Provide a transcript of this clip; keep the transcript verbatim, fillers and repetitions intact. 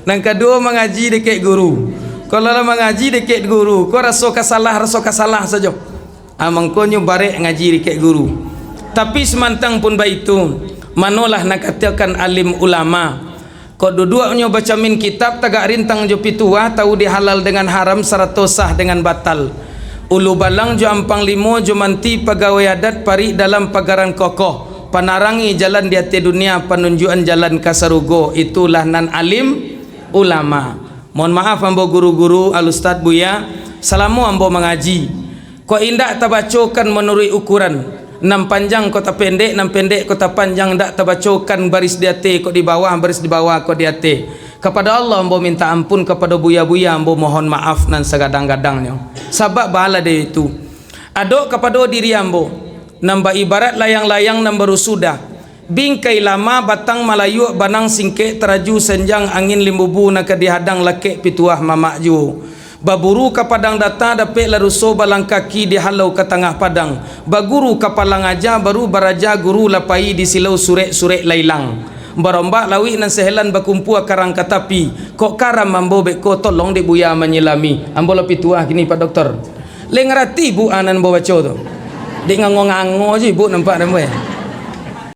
Nan kaduo, mangaji dikek guru. Kalau lah mangaji dikek guru, ko raso kasalah, raso kasalah sajo. Ah, mangkonyo barek ngaji dikek guru. Tapi samantang pun baitu, manolah nan katokan alim ulama? Kok duduaknyo bacamin kitab, tagak rintang jo pituah, tahu di halal dengan haram, sarato sah dengan batal. Ulu balang jo ampang limo, jo manti pagawai adat, parik dalam pagaran kokoh, panarangi jalan di ateh dunia, panunjuan jalan ka sarugo, itulah nan alim ulama. Mohon maaf ambo guru-guru, al-ustad, buya, salamo ambo mangaji, kok indak tabacokan manuruik ukuran, nan panjang kok tapendek, nan pendek kok tapanjang, indak tabacokan baris di ateh kok di bawah, baris di bawah kok di ateh. Kapado Allah ambo minta ampun, kapado buya-buya ambo mohon maaf nan sagadang-gadangnyo. Sabab baa lah dek itu, adok kapado diri ambo, nan baibarat layang-layang nan baru sudah, bingkai lama, batang malayuak, banang singkek, taraju senjang, angin limbubu nan ka dihadang, lakek pituah mamak juo. Baburu ka padang data, dapek lah ruso balang kaki, dihalau ka tangah padang. Baguru ka palang aja, baru baraja guru lah pai, di silau surek-surek lah ilang. Barombak lawik nan sahelan, bakumpua karang ka tapi. Kok karam ambo beko, tolong dek buya manyilami. Ambo lah pituah kini, Pak Doktor. Lai ngarati, Bu, a nan ambo baco tu? Dek ngango-ngango je, Bu, nampak ambo, eh.